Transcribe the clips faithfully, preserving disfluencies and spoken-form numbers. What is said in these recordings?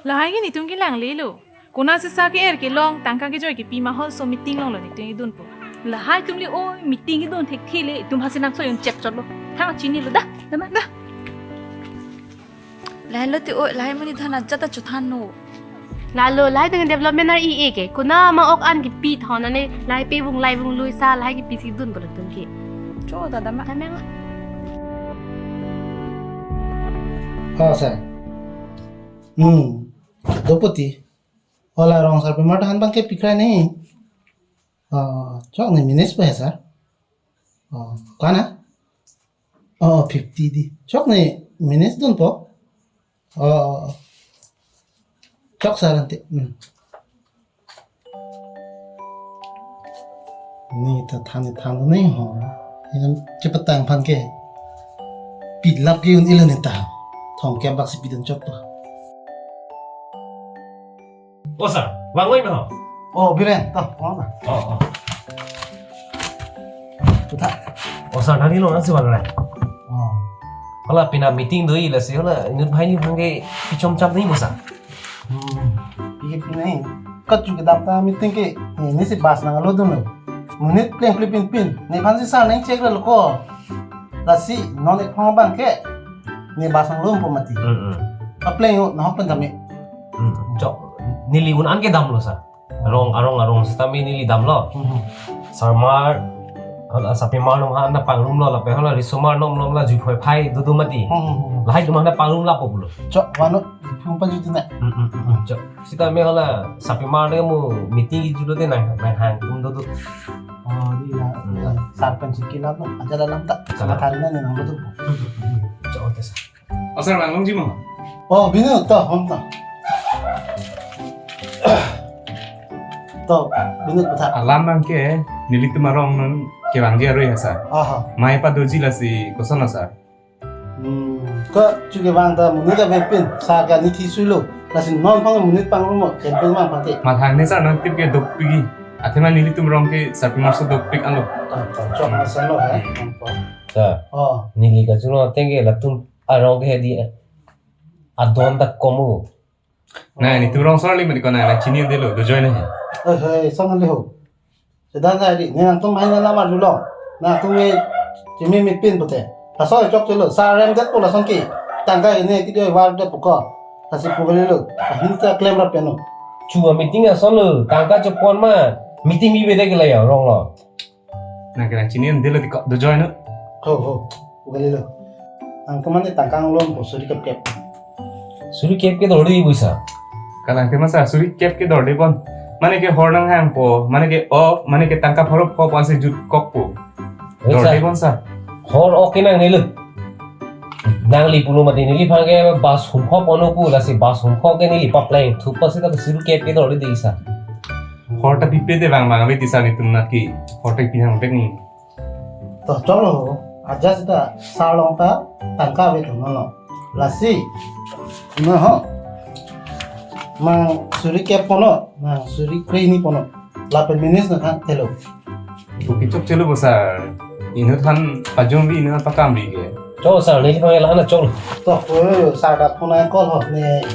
Lahai ke netum kelanglelo. Konat sisa ke-er kelong tangka kejoi kepi ma hall so meeting longlo netum idunpo. Lahai atum le oi meeting idun thekthe le itum hasi nangso yun chek chotlo. Thang chinilo da. Da ma da. Lahai lo ti oi lahai monit than ajat ta chothanlo. Lalo lahai atum development ar-e-e ke. Konat ma ok an kepi thon ane lahai pe vung lai vung lui sa lahai kepi si dunpo latum ke. Cho da da ma. Tame ma. Oh, sir. Hmm. Dopoti. Ola rong sarpimar ta han bang ke pikra ne. Oh, chok ne minutes pa sir. Oh, kana? Oh, fifty di. Chok ne minutes dunpo. Oh. Chok sir ante. Hmm. Ni ta than ni than ni ho. Inam chepatang aphan ke. Pilap ke un ilan ni ta. Thong ke bak si pidun chok to. O sir, vangoi ma ho. Oh, Biren, to, vang ta. Oh, oh. Puta. O sir, nani lo nasi vang lai. Oh. Hala pina meeting do ila si hala inut bhai ni bhang ke pichom chap ni bosa. Hmm. Pike pinai. Kat juga dam ta meeting ke. Ni si bas nang lo dun lo. Monit pleng pleng pin pin. Ni phan si sa nang check lo ko. Lasi non ek phong bang ke. Ni bas nang lo po mati. Hmm. Apleng yo nahok pen kami. Hmm. Chok. Neli un an ke dam lo sa. Arong arong arong sitame neli damlo. Sarmar hala sarpimar nom ha na pangrum lo lapen hala risomar nom nom la juphoi phai dodo mati. Lahai atum ha na pangrum lapo pulo. Chok wano phung pa juti na. Chok sitame hala sarpimar ne mo meeting ijulo de nang nang hang tum dodo. Oh, di la. Sarpen sikila no aja dalam tak. Sama karina ne nang dodo. Chok te sa. Asar lang longji mo. Oh, binu to hom to. To, binu kutha. Alam bang ke nelitum arong non kevangji aroi ha sir. Aha. Mai pa doji lasi koson na sir. Hmm. Ko chu kevang ta monit ta vepin sa ka ni thi sulo. Lasi non pang monit pangrum mo kempel mang pang ke. Mathang ne sir non tip ke dopik. Athema nelitum arong ke sarpimar so dopik alo. To, to, chok na salo eh. Sa. Oh. Neli kachuro ateng ke latum arong ke di adon ta komu. Na netum rong sor li mati ko na na chini de lo do join he. Hei hei song le ho. Sedan sa di ne nangtum hai na lamar julong. Nangtum me chimi mi pin pute. Laso chok chelo sa rem det pula song ki. Tangka ini ki doi war det puko. Lasi pugale lo. Ahin ta klem rap peno. Chua meeting ason lo tangka chopon ma meeting mi bede ke la ya rong lo. Nang kena chini un dilo diko do join no. Ho ho. Ugali lo. Ang kemana tangkang lom po suri kep kep. Suri kep ke dor di busa. Kalang tema sa suri kep ke dor di pon. Mane ke hor nang hang po, mane ke o, mane ke tangka pharo po pon se jut kok po. Dor di pon sa. Hor ok ke nang nilo. Nangli pulo mati neli phang ke bas hum hop ono pu lasi bas hum hop ke neli papleng thupa sita suri kep ke dor di sa. Hor ta pipe de bang bang ave tisa netum nat ki hor ta pinang pek ni. To cholo aja sita salong ta tangka ave to no. Lasi no ho. Mang suri kep pono, mang suri kre ni pono. Lapen minutes na kan telo. Buki chok chelo bosa. Inut han pajong bi inut pakam bi ke. Chok sir, neli phang la na chok. To ko sir da phone call ho ne.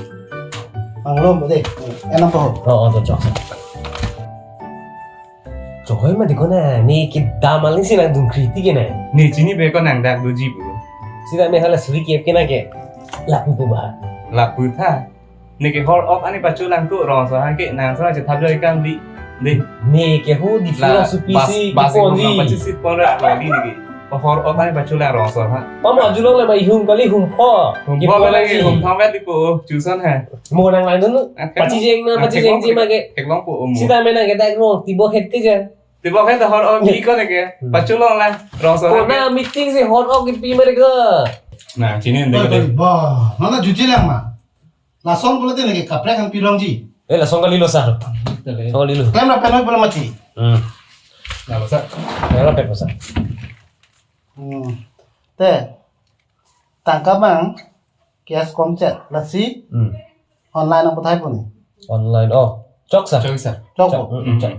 Mang lom de. Enam po. Oh, oh, to chok sir. Chok hoi ma dikho na, ne kedam aling si nangdun kriti ke na. Ne chini be ko nang dak doji pu. Sita me hala suri kep ke na ke. Lapu pu ba. Lapu tha. Ne ke hor ok ani pachu lang tu rong so ha ke nang so ha che thap joi kang di. Di. Ne ke ho di philosophy si bas bas ko ni. Pachu si pon ra ko di ne ke. Hor ok ani pachu lang rong so ha. Pama julong le ma ihum kali hum pho. Hum pho le hum pho di ko chu son ha. Mo nang lang dun. Pachi jeng na pachi jeng ji ma ke. Ek long po mo. Sita me nang ke dak rong ti bo khet ke ja. Ti bo khet hor ok di ko ne ke. Pachu long lang rong so. Ko na meeting si hor ok pi ma ke. Na chini ndek. Ba, mana juji lang ma. Lason pulote neke kaprek an pilongji. Eh, lason kalilo sir. Kalilo. Klem ra penoi pulo mati. Hmm. Lalu sir. Klem ra penoi sir. Hmm. Te. Tangka bang cash kom chet lasi. Hmm. Online ang pathai puni. Online. Oh, chok sir. Chok sir. Chok. Chok. Hmm, chok.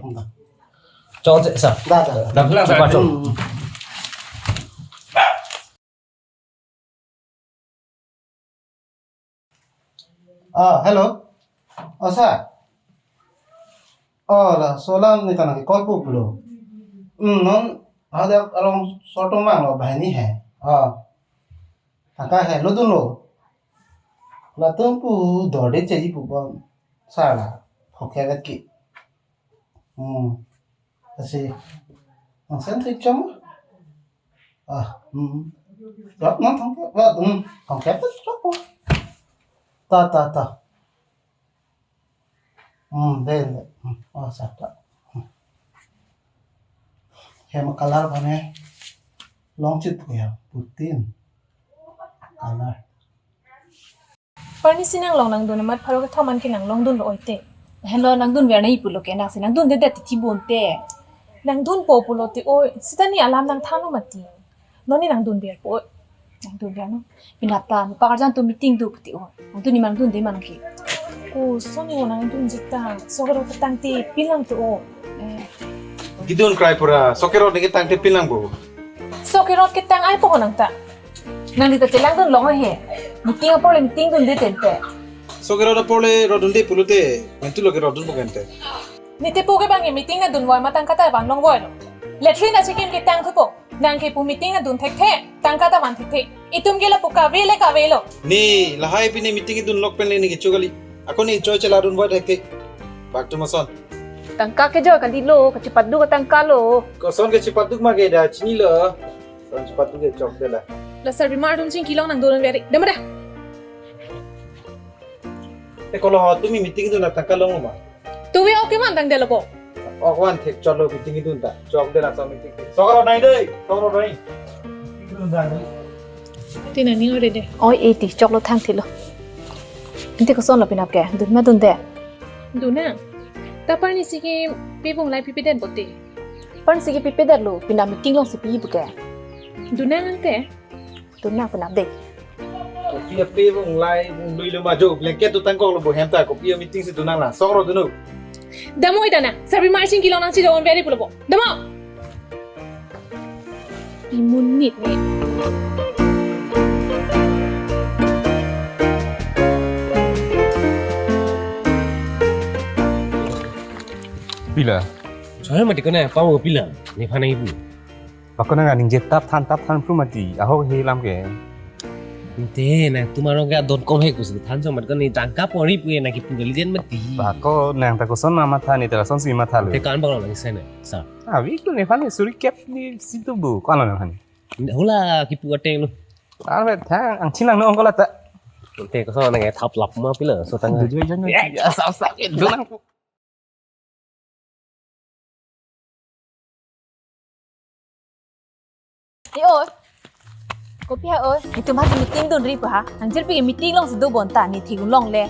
Chok sir. Da da. Da pulang sir. Hmm. Ah, hello. O sir. O, laso alam ne ta nangke-call po pulo. Hmm, non hadak along sorto mang lo banghini he. O. Tangka helo dunlo. Latum pu dorde cheji pu bon. Sir la. Phokhe vet ke. Hmm. Lasi. Nang sen thik chom. Ah, hmm. Rat non thangke, rat, hmm. Thangke ta chok po. Ta, ta, ta. Hmm, de, de. Hmm. O, sir ta. Hmm. Hem color bane. Long chit ko ya, putin. Color. Parni si nanglong nangdun amat pharo kethom an ke nanglong dunlo oite. Henlo nangdunver nangji pulo ke nangsi nangdundedet ti bonte. Nangdunpo pulote oi. Seta ne alam nangthanlo mati. Non ne nangdunverpo oi. Nangdunver non. Pinap ta neparjan atum meeting do pulote oi. Nangdun ne ma nangdunde ma nangke. Koson ne nangdunji ta. Sok kerot ketangte pinlang to oi. Eh. Kedun krai pura. Sok kerot ne ketangte pinlang bo. Sok kerot ketang ai po nang ta. Nangli ta chelang dunlong he. Meeting apor le meeting dunde tente. Sok kerot apor le rot dunde pulote, nangtulo ke rot dunpo kente. Ne tepo ke bang meeting nangdunvoi ma tangka ta vanlongvoilo. Latrine achikim ketang thupo. Nangke pu meeting nangdun thekthe, tangka ta van thekthe. Itum ke lapu kave le kavelo. Ne, lahai pine meeting dunlok pen le ne kecho kali. Ako ne choi chela dunvoi thekthe. Bak tu mason. Tangka ke jo kalilo, kachepaduk tangkalo. Koson kachepaduk ma ke da chinilo. Son chepatu ke chokde la. La service mar dun chingki long nangdunver. Dam da. E kolo ho tumi meeting dun tangka long ma. Tumi ok ke man tangdelo bo. Ok van thek cholo meeting dun ta. Chokde la so meeting. Sok kerot nai dei. Sok kerot nai. Meeting dun ta dei. Ti nani ore de. Oi e ti choklo thangthelo. Ante kosonlo pinap ke. Dun ma dunde. Dun nang. Ta parni si ke pevung lai pipedet bote. Parni si ke pipedetlo, pinap meeting longsi pi buke. Dun nang ante. Dun nang pinap de. Kopi apevung lai vung lui lo ma jo, blanket tu tangkoklo bo hem ta, kopi meeting si dun nang la. Sok kerot dunnon. Dam oi dana, service mar chingki long nangchedonver pulo bo. Dam o. Pimunit ne. Pila. Soalnya mati kena apa mau pila. Nephan nangpu. Ako nang ningje tap than tap than pru mati. Ahok he lam ke. Ante nangtum arong ke adon kom he kusi than so mat kena tangka pori pu nangkipu kali den mati. Ako nang ta koson ma matha ne ta lasonsi mathalo. Te kan bang lo nang sene. Sa. Avi tu nephan ne suri kep ne situ bu. Ko alo nephan ne. Hula kipu ateng lo. Arve thang angchin lang no ongkola ta. Te koson nang thap lap ma pila so tang. Dujoi jan. Ya, ya, sa, sa, ke, dun nang. Ni oi. Kopi ha oi. Itum ha meeting dunri pa ha. Nangjirpi meeting longsi do bonta ne thek longle.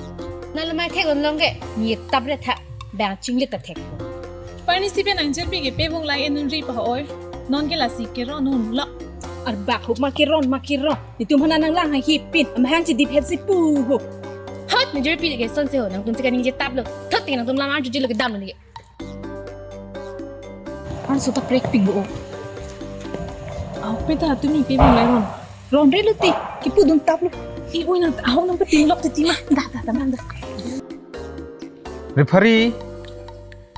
Na lo mai thek long ke. Ne tap re tha. Bang chinglit ta thek. Parni si pen nangjirpi pevung lai en dunri pa oi. Non ke lasi keron dunlo. Arbak hup ma keron ma keron. Itum hana nanglang ha hipin. Amahang chedip het si pu ho. Hot nangjirpi ke sonse ho. Nangtum si kaningje taplo. Thot te nangtum lam arju jilo ke damlo ne. An sota prek pik bo. Au pe ta tumi pevung lai ron. Ron re lo te. Kipu dun taplo. I oi nang au nang peting lok te ti ma. Da da da nang da. Referee.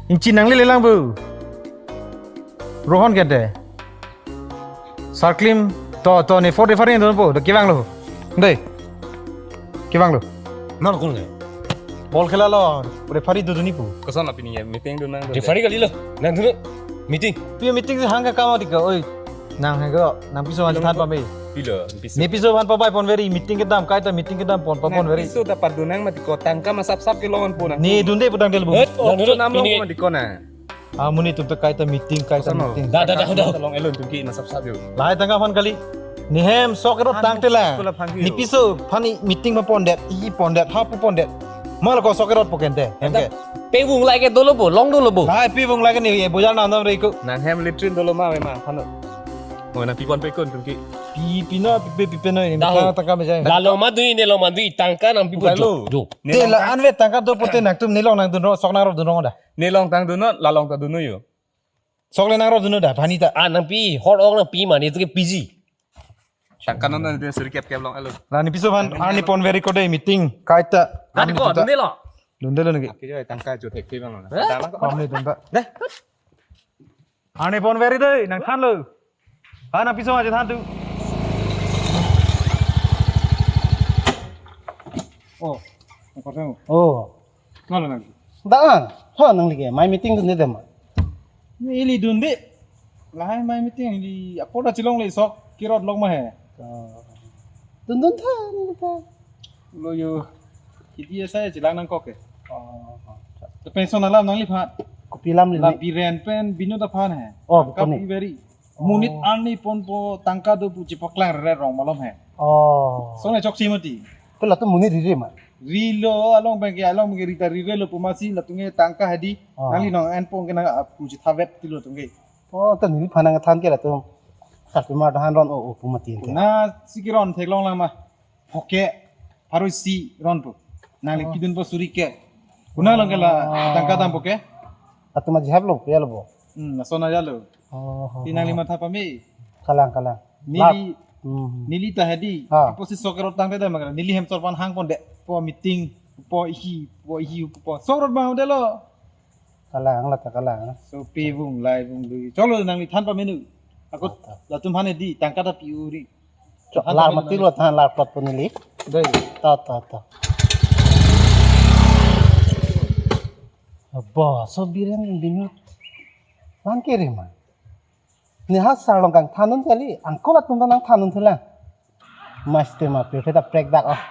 Inchi nanglele lang bo. Rohon ke de. Sarklim to to ne four referee dunpo. Do kevanglo. Dei. Kevanglo. Nang kung ne. Ball khela lo, referee dodun-i pu. Koson la pini meeting dun nang. Referee kalilo. Nang dun meeting. Pi meeting si hang ka kama dika, oi. Nang hai ko, nang piso han than pame. Pilo, piso. Ne piso han pabai ponveri, meeting kedam, kaita meeting kedam pon, papon veri. Piso dapat dun nang mati ko tangka ma sap sap ke longan pon nang. Ne dunde putang del bu. Hei, oh, nang dun, nam long pini. Mati ko na. Ah, amonit atum ta kaita meeting, kaita meeting. Da, da, da, da. Long elon atum ke ma sap sap yo. Lahai tangka aphan kali. Ne hem sok kerot tangte la. Sekolah aphan ke yo. Ne piso aphan ne meeting ma pondet, i pondet, ha pu pondet. Mal ko sok kerot po kente. Hem ke. Pevung lai ke dolo bo, long dolo bo. Lahai pevung lai ke ne ye bojar nam dam re ko. Nang hem latrine dolo ma ve ma aphan. Mo nang pi pon pe kon atum ke. Pi pi no, pi pe pi pe no, ne tangka me jai. La long ma dui, ne long ma dui, tangka nang pi pon jo. Jo. Te la anve tangka do pote nangtum ne long nang dun ro, sok nang ro dun ro da. Ne long tang dunnon, la long ta dunnon yo. Sok le nang ro dunnon da, aphan ne ta. Ah, nang pi, hor ong nang pi ma, ne tu ke P G. Sangkan non ne suri kep kep long alo. La ne piso aphan, arni ponveri ko de meeting, kaita. Kat ko, dun ne lo. Dundelo neke. Aki jo tangka jo thek ke bang lo. Eh? Dang nangkok. Pamle dunda. Deh. Arni pon veri dei, nangthanlo. Ha, nangpiso aja than tu. Oh, nangkok than. Oh. Nalo nang. Dang, ha, nangli ke, mai meeting dunde ma? Neli dunde. Lahai mai meeting neli apot ta chelongle sok, kirot lok ma he. Oh. Dun dun tha, neli ta. Lo yo, hidi asai chelang nangkok ke. Oh. Te pension alam nangliphan. Kopi alam li La ni? Biren pen Binod aphan he. Oh, tangka koni. Pi veri. Oh. Monit arni ponpo tangka do pu chepaklang re rong malom he. Oh. Sone chokche mati. Ko latum monit rire ma? Rilo along bang ke, along bang ke rita rirelo pu masi latum ke tangka hedi. Oh. Nangli nong-en pon ke nang apu chethavet tilo latum ke. Oh, ta neliphan nangthan ke latum. Customer ta han ron o o pu mati ente. Nasi kiron theklong lang ma. Phoke, pharo isi ronpo. Nangli Oh. Pidunpo suri ke. Konat along ke la Oh. Tangka dampo ke? Latum ajahap lo, pia lo bo. Hmm, lason aja lo. Oh, oh, Ti nangli oh. Matha pame. Kalang, kalang. Neli, Lap. Hmm. Neli ta hedi. Ha. Apotsi sok rot tangte dam ma kala. Neli hem sor pan hang pon de. Po meeting, po ihi, po ihi, po. Sok rot bang de lo. Kalang, la ta kalang. Sopi vung, lai vung, lui. Cholo nangli than pamenu. Ako, Ah, ta. Latum han hedi, tangka ta pi uri. Chok, than lar pamenu mati nangli. Lo than lar plot pon neli. Dei. Ta, ta, ta. Abo, so Biren Binod. Van kere ma. Ne ha sarlong kangthan un kali, angkol atum ta nangthan un thulang. Mas tema pe pheta prek dak oh.